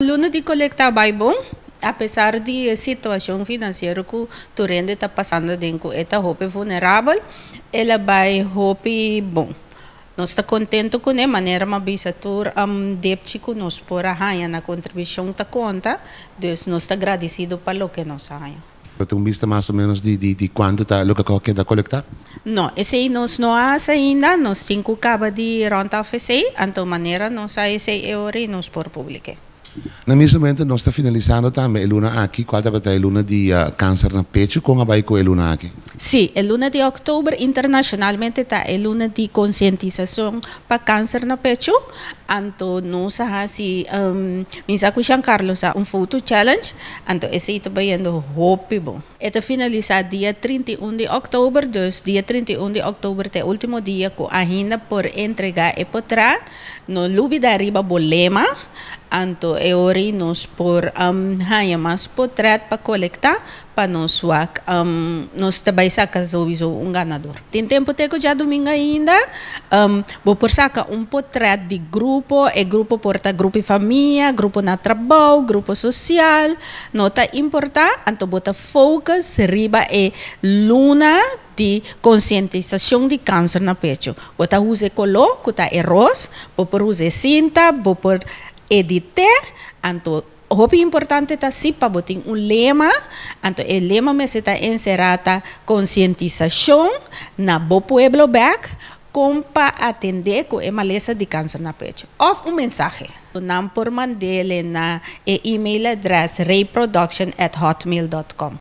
Luna di kolekta a bai bon, apesar di e situashon finansiero ku tur hende ta pasando den ku e ta hopi vulnerabel, el a bai hopi bon. Nos ta kontentu kuné, manera mi a bisa tur depchi ku nos por a haña na kontribushon ta konta, dus nos ta gradisido pa loke nos a haña. Bo tin un bista mas o menos di di kuantu ta loke ku a keda kolektá? No, esei nos no a hasi ainda, nos tin ku kaba di rònt af esei, anto manera nos a esei e ora ei nos por publik'é. Na mes momento nos ta finalisando tambe e luna aki, kual tabata e luna di kanser na pechu, kon a bai ku e luna aki? Sí, e luna di òktober internashonalmente ta e luna di konsientisashon pa kanser na pechu, anto nos a hasi, mi sa ku Jean Carlos a un foto challenge, anto esei ta bayendo hopi bon. E ta finalisá dia 31 di òktober, dus dia 31 di òktober ta e último dia ku ainda por entregá e potrat. No lubidá riba bo lema, anto e ora ei nos por haña mas potret pa kolektá pa nos wak. Nos ta bai saka souiso un ganador. Tin tempu te ku djadumingu ainda, bo por saka un potret di grupo, e grupo por ta grupo di famia, grupo na trabou, grupo sosial, no ta importá, anto bo ta focus riba e luna di konsientisashon di kanser na pechu. Bo ta usa e koló ku ta e ros, bo por usa e sinta, bo por edit'é, anto hopi importante ta si pa bo tin un lema, anto e lema mester ta enserá ta konsientisashon na bo pueblo bèk kon pa atendé ku e malesa di kanser na pechu òf un mensahe. Nan por mand'é na e email adrès rayproduction at hotmail dot com.